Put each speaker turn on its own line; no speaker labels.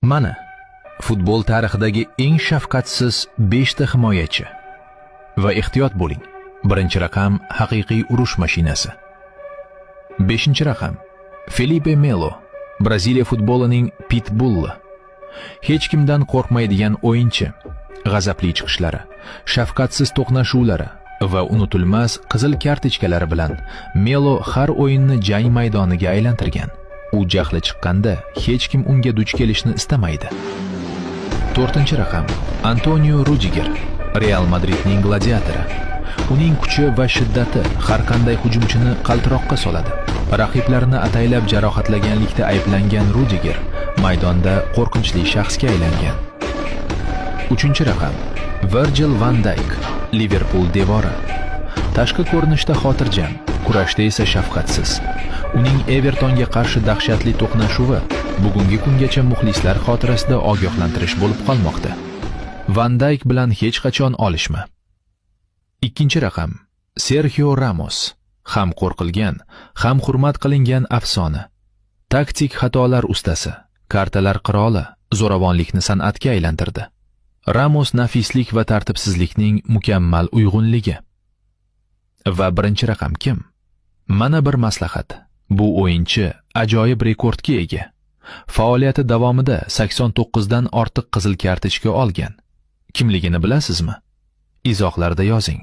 Mana futbol tarixidagi eng shafqatsiz 5 ta himoyachi. Va ehtiyot bo'ling. Birinchi raqam haqiqiy urush mashinasi. 5-raqam Felipe Melo, Braziliya futbolining pitbulli. Hech kimdan qo'rqmaydigan o'yinchi. G'azabli chiqishlari, shafqatsiz to'qnashuvlari va unutilmas qizil kartochkalari bilan Melo har o'yinni jang maydoniga aylantirgan. U jahli chiqqanda hech kim unga duch kelishni istamaydi. 4-raqam Antonio Rudiger, Real Madridning gladiatori. Uning kuchi va shiddati har qanday hujumchini qaltiroqqa soladi. Raqiblarini ataylab jarohatlaganlikda ayblangan Rudiger maydonda qo'rqinchli shaxsga aylangan. 3-raqam Virgil van Dijk, Liverpool devori. Tashqi ko'rinishda xotirjam, kurashda esa shafqatsiz. Uning Evertonga qarshi dahshatli to'qnashuvi bugungi kungacha muxlislar xotirasida ogohlantirish bo'lib qolmoqda. Van Dijk bilan hech qachon olishma. 2-raqam Serxio Ramos, ham qo'rqilgan, ham hurmat qilingan afsona. Taktik xatolar ustasi, kartalar qiroli, zo'ravonlikni san'atga aylantirdi. Ramos nafislik va tartibsizlikning mukammal uyg'unligi. Va 1-raqam kim? Mana bir maslahat. Bu o'yinchi ajoyib rekordga ega. Faoliyati davomida 89 dan ortiq qizil kartochka olgan. Kimligini bilasizmi? Izohlarda yozing.